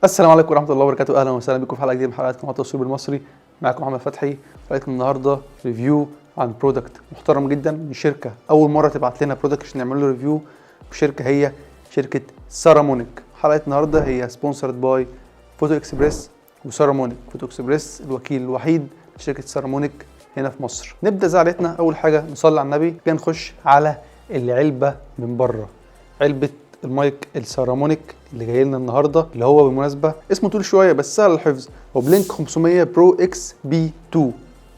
السلام عليكم ورحمة الله وبركاته. اهلا وسهلا بكم في حلقة جديدة من حلقات قناة التصوير بالمصري. معاكم محمد فتحي. حلقتنا النهارده review عن product محترم جدا من شركة اول مرة تبعت لنا product عشان نعمل له review، وشركه هي شركة سارامونيك. حلقة النهارده هي sponsored by Photo Express وسارامونيك. Photo Express الوكيل الوحيد لشركة سارامونيك هنا في مصر. نبدا زي عادتنا، اول حاجة نصلي على النبي، كده نخش على العلبة من بره. علبة المايك السارامونيك اللي جاي لنا النهارده، اللي هو بالمناسبة اسمه طويل شوية بس سهل الحفظ، هو Blink 500 Pro XB 2.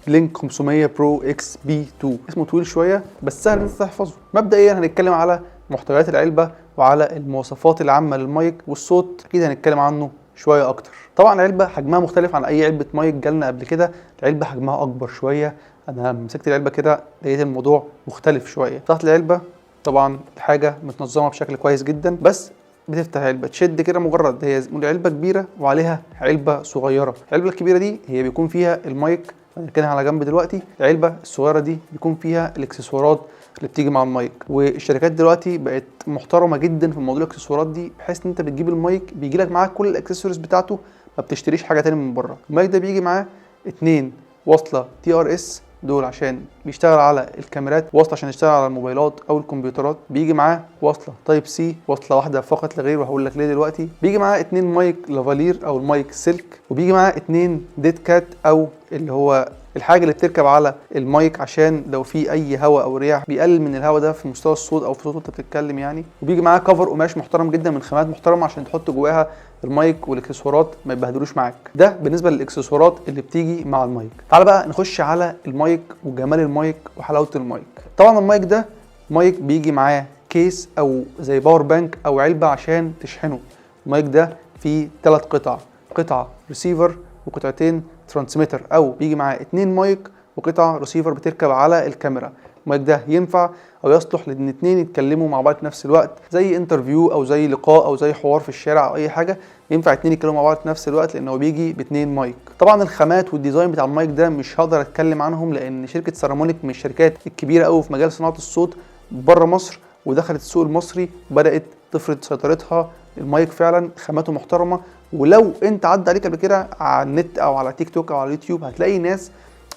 Blink 500 Pro XB 2 اسمه طويل شوية بس سهل ان انت تحفظه. مبدئيا هنتكلم على محتويات العلبة وعلى المواصفات العامة للمايك، والصوت اكيد هنتكلم عنه شوية اكتر. طبعا العلبة حجمها مختلف عن اي علبة مايك جالنا قبل كده، العلبة حجمها اكبر شويه. انا لما مسكت العلبة كده لقيت الموضوع مختلف شويه. فتحت العلبه، طبعا الحاجة متنظمه بشكل كويس جدا، بس بتفتح علبة تشد كده، مجرد هي علبة كبيرة وعليها علبة صغيره. العلبة الكبيرة دي هي بيكون فيها المايك، هنركنها على جنب دلوقتي. العلبة الصغيرة دي بيكون فيها الاكسسوارات اللي بتيجي مع المايك. والشركات دلوقتي بقت محترمه جدا في موضوع الاكسسوارات دي، بحيث ان انت بتجيب المايك بيجي لك معاه كل الاكسسوارز بتاعته، ما بتشتريش حاجة تاني من بره. المايك ده بيجي معاه اتنين وصله TRS، دول عشان بيشتغل على الكاميرات، وصله عشان يشتغل على الموبايلات او الكمبيوترات. بيجي معاه وصله Type C، وصله واحدة فقط لا غير، وهقول لك ليه دلوقتي. بيجي معاه اتنين مايك lavalier او المايك سلك، وبيجي معاه اتنين dead cat او اللي هو الحاجة اللي بتركب على المايك عشان لو في اي هواء او رياح بيقلل من الهواء ده في مستوى الصوت او في صوت وانت بتتكلم يعني. وبيجي معاه cover قماش محترم جدا من خامات محترمه عشان تحط جواها المايك والاكسسوارات ما يتبهدلوش معاك. ده بالنسبة للاكسسوارات اللي بتيجي مع المايك. تعال بقى نخش على المايك وجمال المايك وحلاوة المايك. طبعا المايك ده مايك بيجي معاه case او زي power bank او علبة عشان تشحنه. المايك ده فيه ثلاث قطع، قطعه ريسيفر وقطعتين transmitter، او بيجي معاه اتنين مايك وقطعه ريسيفر بتركب على الكاميرا. المايك ده ينفع او يصلح لان اتنين يتكلموا مع بعض في نفس الوقت، زي interview او زي لقاء او زي حوار في الشارع او اي حاجه، ينفع اتنين يتكلموا مع بعض في نفس الوقت لان هو بيجي باتنين مايك. طبعا الخامات وال design بتاع المايك ده مش هقدر اتكلم عنهم، لان شركة سيرامونيك من الشركات الكبيرة قوي في مجال صناعة الصوت بره مصر، ودخلت السوق المصري وبدات تفرض سيطرتها. المايك فعلا خاماته محترمه، ولو انت عدى عليك قبل كده على النت او على تيك توك او على اليوتيوب هتلاقي ناس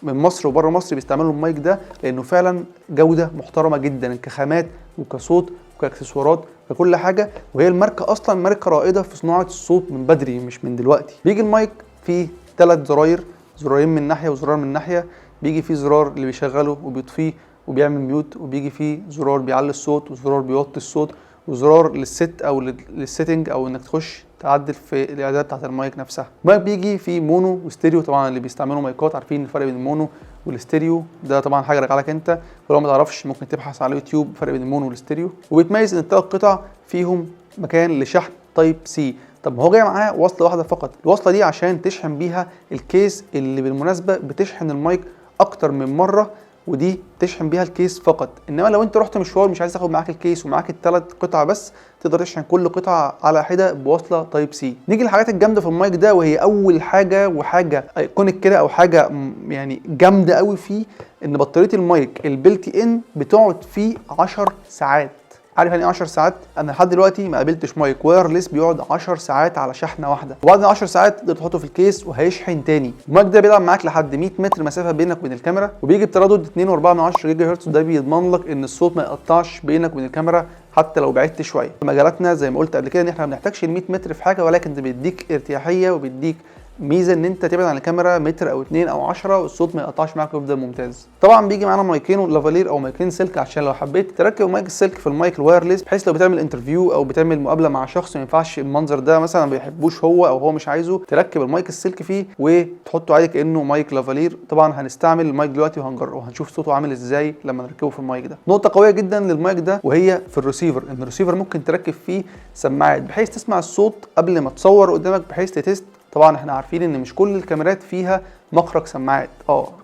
من مصر وبره مصر بيستعملوا المايك ده، لانه فعلا جوده محترمه جدا كخامات وكصوت وكاكسسوارات ككل حاجه. وهي الماركة اصلا ماركة رائدة في صناعة الصوت من بدري مش من دلوقتي. بيجي المايك فيه ثلاث زراير، زرارين من ناحية وزرار من ناحية. بيجي فيه زرار اللي بيشغله وبيطفيه وبيعمل mute، وبيجي فيه زرار بيعلي الصوت وزرار بيوطي الصوت، وزرار لل set او لل setting او انك تخش تعدل في الاعدادات بتاعت المايك نفسها. المايك بيجي فيه mono و ستيريو. طبعا اللي بيستعملوا مايكات عارفين الفرق بين ال mono وال stereo، ده طبعا حاجة راجعه لك انت، ولو ما تعرفش ممكن تبحث على اليوتيوب فرق بين ال mono وال stereo. وبيتميز ان الثلاث قطع فيهم مكان لشحن Type C. طب ما هو جاي معاه وصله واحدة فقط، الوصلة دي عشان تشحن بيها ال case اللي بالمناسبة بتشحن المايك اكتر من مره، ودي تشحن بيها ال case فقط. انما لو انت رحت مشوار مش عايز تاخد معاك ال case ومعاك الثلاث قطع بس، تقدر تشحن كل قطعه على حده بوصله Type C. نيجي للحاجات الجامدة في المايك ده، وهي اول حاجة وحاجه iconic كده او حاجة يعني جامدة قوي فيه، ان بطارية المايك ال built in بتقعد فيه 10 ساعات. عارف يعني ايه 10 ساعات؟ انا لحد دلوقتي ما قابلتش مايك wireless بيقعد 10 ساعات على شحنه واحده، وبعد 10 ساعات تقدر تحطه في ال case وهيشحن تاني. المايك ده بيلعب معاك لحد 100 متر مسافة بينك وبين الكاميرا، وبيجي بتردد 2.4 جيجا هرتز، وده بيضمن لك ان الصوت ما يقطعش بينك وبين الكاميرا حتى لو بعدت شويه. في مجالاتنا زي ما قلت قبل كده ان احنا ما بنحتاجش ال 100 متر في حاجه، ولكن ده بيديك ارتياحيه وبيديك ميزة ان انت تبعد عن الكاميرا متر او اتنين او 10 والصوت ما يقطعش معاك ويفضل ممتاز. طبعا بيجي معانا مايكين lavalier او مايكين سلك، عشان لو حبيت تركب مايك السلك في المايك ال wireless، بحيث لو بتعمل interview او بتعمل مقابله مع شخص ما ينفعش المنظر ده مثلا ما بيحبوش هو او هو مش عايزه، تركب المايك السلك فيه وتحطه عادي كانه مايك lavalier. طبعا هنستعمل المايك دلوقتي وهنجربه وهنشوف صوته عامل ازاي لما نركبه في المايك ده. نقطة قوية جدا للمايك ده وهي في الريسيفر، ان الريسيفر ممكن تركب فيه سماعات بحيث تسمع الصوت قبل ما تصور قدامك بحيث ت test. طبعا احنا عارفين ان مش كل الكاميرات فيها مخرج سماعات،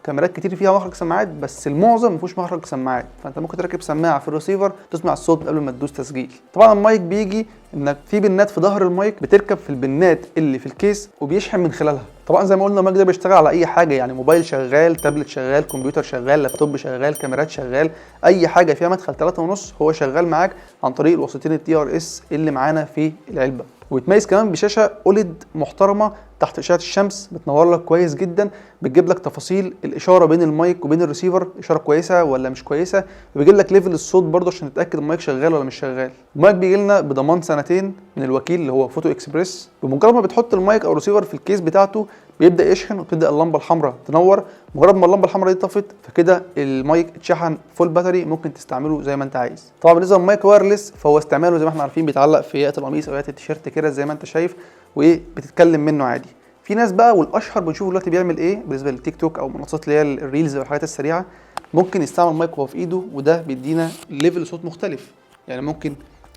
كاميرات كتير فيها مخرج سماعات بس المعظم ما فيهوش مخرج سماعات، فانت ممكن تركب سماعه في الريسيفر تسمع الصوت قبل ما تدوس تسجيل. طبعا المايك بيجي انك في بنات في ظهر المايك بتركب في البنات اللي في ال case وبيشحن من خلالها. طبعا زي ما قلنا المايك ده بيشتغل على اي حاجه، يعني موبايل شغال، تابلت شغال، كمبيوتر شغال، لابتوب شغال، كاميرات شغال، اي حاجة فيها مدخل 3.5 هو شغال معاك عن طريق الوصلتين ال TRS اللي معانا في العلبه. ويتميز كمان بشاشة OLED محترمه تحت اشعه الشمس، بتنور لك كويس جدا، بتجيب لك تفاصيل الاشارة بين المايك وبين الريسيفر، اشارة كويسة ولا مش كويسة، وبيجيب لك level الصوت برضه عشان تتاكد المايك شغال ولا مش شغال. المايك بيجي لنا بضمان سنتين من الوكيل اللي هو Photo Express. بمجرد ما بتحط المايك او الريسيفر في ال case بتاعته بيبدا يشحن وتبدا اللمبة الحمراء تنور. مجرد ما اللمبة الحمراء دي طفت فكده المايك اتشحن full battery، ممكن تستعمله زي ما انت عايز. طبعا بالنسبة لل mic wireless فهو استعماله زي ما احنا عارفين بيتعلق في ياقه القميص او ياقه التيشيرت كده زي ما انت شايف، وايه بتتكلم منه عادي. في ناس بقى والاشهر بنشوفه دلوقتي بيعمل ايه بالنسبة للتيك توك او منصات اللي هي ال reels والحاجات السريعه، ممكن يستعمل مايك وهو في ايده، وده بيدينا level صوت مختلف. يعني ممكن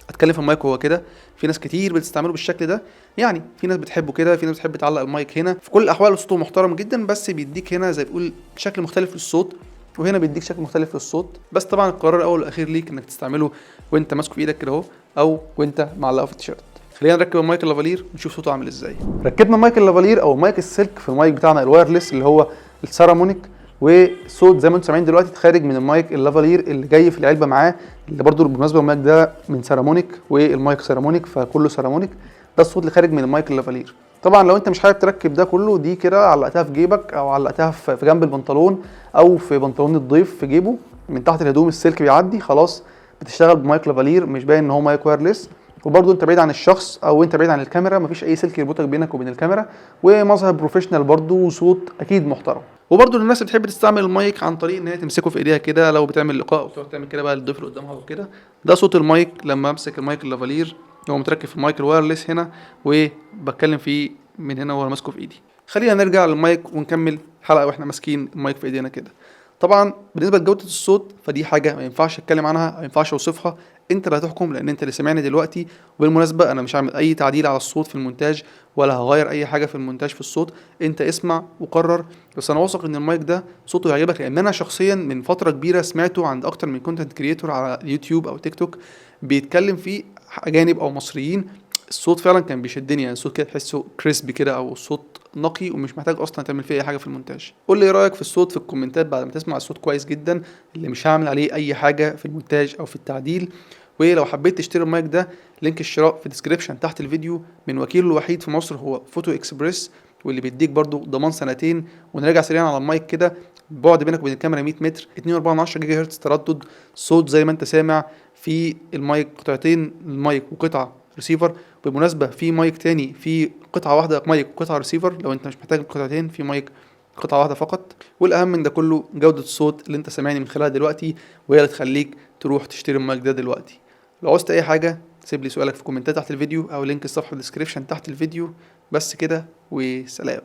اتكلم في المايك وهو كده، في ناس كتير بتستعمله بالشكل ده، يعني في ناس بتحبه كده، في ناس بتحب تعلق المايك هنا. في كل الاحوال صوته محترم جدا، بس بيديك هنا زي بيقول شكل مختلف للصوت، وهنا بيديك شكل مختلف للصوت. بس طبعا القرار الاول والاخير ليك انك تستعمله وانت ماسكه في ايدك كده اهو، او وانت معلقه في التيشيرت. خلينا نركب المايك ال lavalier ونشوف صوته عامل ازاي. ركبنا مايك ال lavalier او مايك السلك في المايك بتاعنا ال wireless اللي هو ال Saramonic، وصوت زي ما انتم سامعين دلوقتي خارج من المايك ال lavalier اللي جاي في العلبة معاه، اللي برضو بالمناسبة المايك ده من Saramonic والمايك Saramonic، فكله Saramonic. ده الصوت اللي خارج من المايك ال lavalier. طبعا لو انت مش حابب تركب ده كله، دي كده علقتها في جيبك او علقتها في جنب البنطلون او في بنطلون الضيف في جيبه من تحت الهدوم، السلك بيعدي، خلاص بتشتغل بمايك lavalier، مش باين ان هو مايك wireless. وبرده انت بعيد عن الشخص او انت بعيد عن الكاميرا، مفيش اي سلك يربطك بينك وبين الكاميرا، ومظهر professional برده وصوت اكيد محترم. وبرده الناس اللي بتحب تستعمل المايك عن طريق ان هي تمسكه في ايديها كده، لو بتعمل لقاء وتقعد تعمل كده بقى للضيف اللي قدامها وكده، ده صوت المايك لما امسك المايك ال lavalier هو متركب في المايك ال wireless هنا وبتكلم فيه من هنا وانا ماسكه في ايدي. خلينا نرجع للمايك ونكمل الحلقة واحنا ماسكين المايك في ايدينا كده. طبعا بالنسبة لجوده الصوت فدي حاجة ما ينفعش اتكلم عنها، ما ينفعش اوصفها، انت اللي هتحكم لان انت اللي سامعني دلوقتي. وبالمناسبة انا مش هعمل اي تعديل على الصوت في المونتاج ولا هغير اي حاجة في المونتاج في الصوت، انت اسمع وقرر. بس انا واثق ان المايك ده صوته يعجبك، لان انا شخصيا من فترة كبيرة سمعته عند اكتر من content creator على يوتيوب او تيك توك بيتكلم فيه، اجانب او مصريين، الصوت فعلا كان بيشدني، يعني الصوت كده تحسه crispy كده او صوت نقي ومش محتاج اصلا تعمل فيه اي حاجة في المونتاج. قول لي ايه رايك في الصوت في الكومنتات بعد ما تسمع الصوت كويس جدا اللي مش هعمل عليه اي حاجة في المونتاج او في التعديل. ولو حبيت تشتري المايك ده link الشراء في description تحت الفيديو، من وكيله الوحيد في مصر هو Photo Express، واللي بيديك برضو ضمان سنتين. ونراجع سريعا على المايك كده، بعد بينك وبين الكاميرا 100 متر، 2.4 جيجا هرتز تردد، صوت زي ما انت سامع في المايك، قطعتين المايك وقطعه ريسيفر. بالمناسبة في مايك تاني في قطعه واحدة مايك وقطعه ريسيفر، لو انت مش محتاج قطعتين في مايك قطعه واحدة فقط. والاهم من ده كله جوده الصوت اللي انت سامعني من خلالها دلوقتي، وهي اللي تخليك تروح تشتري المايك ده دلوقتي. لو عوزت اي حاجة سيب لي سؤالك في كومنتات تحت الفيديو او link الصفحة في ال description تحت الفيديو. بس كده وسلام.